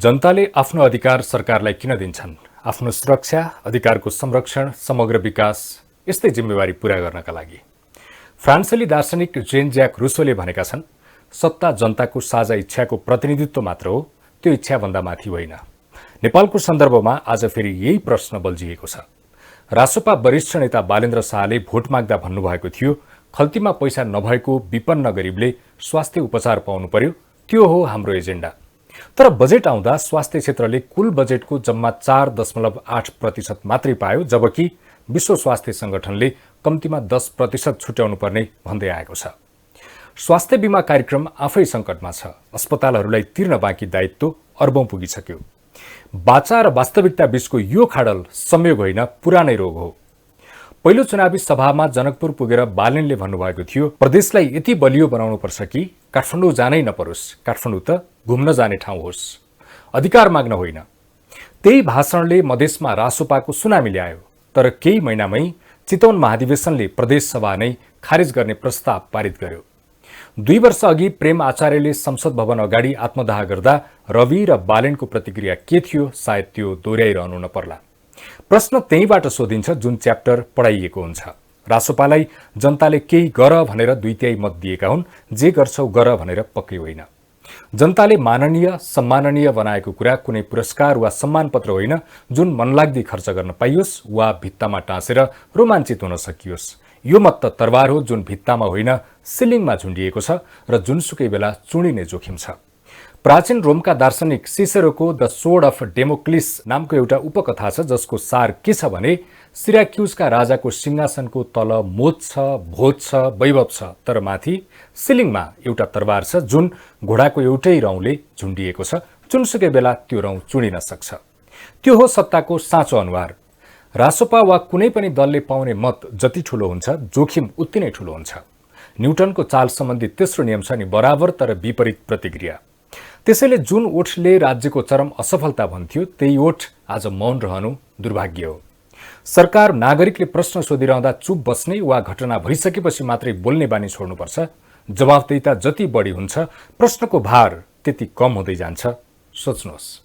जनताले आफ्नो अधिकार सरकारलाई किन दिन्छन्? आफ्नो सुरक्षा, अधिकारको संरक्षण, समग्र विकास यस्तै जिम्मेवारी पूरा गर्नका लागि। फ्रान्सेली दार्शनिक जेन ज्याक रुसोले भनेका छन्, सत्ता जनताको साझा इच्छाको प्रतिनिधित्व मात्र हो, त्यो इच्छाभन्दा माथि होइन। नेपालको सन्दर्भमा आज फेरि यही प्रश्न बल्झिएको छ। रासोपा वरिष्ठ नेता बालेन्द्र शाहले भोट माग्दा भन्नुभएको थियो, खल्तीमा पैसा नभएको विपन्न गरिबले स्वास्थ्य उपचार पाउनु पर्यो, त्यो हो हाम्रो एजेन्डा। तर बजेट आउँदा स्वास्थ्य क्षेत्रले कुल बजेटको जम्मा 4.8% मात्रै पायो, जबकि विश्व स्वास्थ्य संगठनले कम्तीमा 10% छुट्याउनु पर्ने भन्दै आएको छ। स्वास्थ्य बीमा कार्यक्रम आफै संकटमा छ। अस्पतालहरूलाई तिर्न बाँकी दायित्व अर्बौं पुगिसक्यो। बाचा र वास्तविकता बीचको यो खाडल संयोग होइन, पुरानै रोग हो। पहिलो चुनावी सभामा जनकपुर पुगेर बालेनले भन्नुभएको थियो, प्रदेशलाई यति बलियो बनाउनुपर्छ कि काठमाडौँ जानै नपरोस्, काठमाडौँ त घुम्न जाने ठाउँ होस्, अधिकार माग्न होइन। त्यही भाषणले मधेसमा रासोपाको सुनामी ल्यायो, तर केही महिनामै चितवन महाधिवेशनले प्रदेश सभा नै खारेज गर्ने प्रस्ताव पारित गर्यो। 2 वर्ष अघि प्रेम आचार्यले संसद भवन अगाडि आत्मदाह गर्दा रवि र बालेनको प्रतिक्रिया के थियो, सायद त्यो दोहोर्याइरहनु नपर्ला। प्रश्न त्यहीबाट सोधिन्छ जुन च्याप्टर पढाइएको हुन्छ। रासोपालाई जनताले केही गर भनेर 2/3 मत दिएका हुन्, जे गर्छौ गर भनेर पक्कै होइन। जनताले माननीय सम्माननीय बनाएको कुरा कुनै पुरस्कार वा सम्मानपत्र होइन, जुन मनलाग्दी खर्च गर्न पाइयोस् वा भित्तामा टाँसेर रोमाञ्चित हुन सकियोस्। यो मत त तरबार हो, जुन भित्तामा होइन सिलिङमा झुन्डिएको छ र जुनसुकै बेला चुडिने जोखिम छ। प्राचीन रोमका दार्शनिक सिसेरोको द सोर्ड अफ डेमोक्लिस नामको एउटा उपकथा छ, जसको सार के छ भने सिराक्युजका राजाको सिंहासनको तल मोज छ, भोज छ, वैभव छ, तर माथि सिलिङमा एउटा तरबार छ, जुन घोडाको एउटै रौँले झुन्डिएको छ। जुनसुकै बेला त्यो रौँ चुडिन सक्छ। त्यो हो सत्ताको साँचो अनुहार। रासोपा वा कुनै पनि दलले पाउने मत जति ठूलो हुन्छ, जोखिम उति नै ठूलो हुन्छ। न्युटनको चाल सम्बन्धी तेस्रो नियम छ नि, बराबर तर विपरीत प्रतिक्रिया। त्यसैले जुन ओठले राज्यको चरम असफलता भन्थ्यो, त्यही ओठ आज मौन रहनु दुर्भाग्य हो। सरकार नागरिकले प्रश्न सोधिरहँदा चुप बस्ने वा घटना भइसकेपछि मात्रै बोल्ने बानी छोड्नुपर्छ। जवाफदेहिता जति बढी हुन्छ, प्रश्नको भार त्यति कम हुँदै जान्छ। सोच्नुहोस्।